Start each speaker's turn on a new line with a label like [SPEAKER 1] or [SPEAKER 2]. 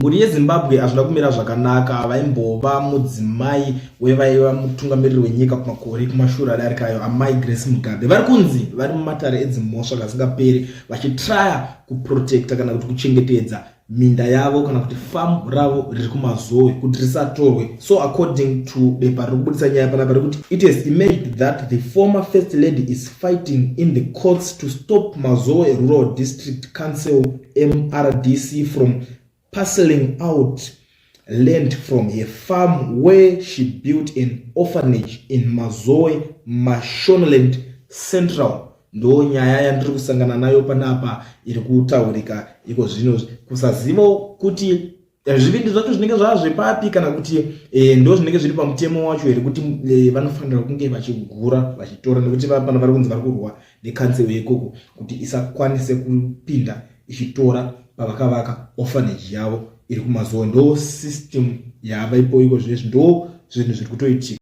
[SPEAKER 1] Mhuri yeZimbabwe hazvina kumira zvakanaka. Vaimbova mudzimai wevaiva mutungamiriri wenyika kumakore kumashure adarikayo, Amai Grace Mugabe, vari kunzi vari mumatare edzimhosva kasingaperi vachitraya kuprotecta kana kuti kuchengetedza minda yavo kana kuti famu ravo riri kuMazowe kuti risatorwe. So according to bepa riri kubudisa nyaya panapa rekuti it has emerged that the former First Lady is fighting in the courts to stop Mazowe Rural District Council, MRDC, from parceling out land from her farm where she built an orphanage in Mazowe, Mashonaland Central. Ndo nyaya yandiri kusangana nayo panapa iri kutaurika iko zvino. Kusaziva kuti zvivindi zvacho zvinenge zvava zvepapi kana kuti ndo zvinenge zviri pamutemo wacho here kuti vanofanira kunge vachigura vachitora, nekuti pano vari kunzi vari kurwa nekanzuro yekoko kuti isakwanise kupinda ichitora pavakavaka orphanage yavo iri kuMazowe. Ndo system yavaipo iko zvinezvi, ndo zvinhu zviri kutoitika.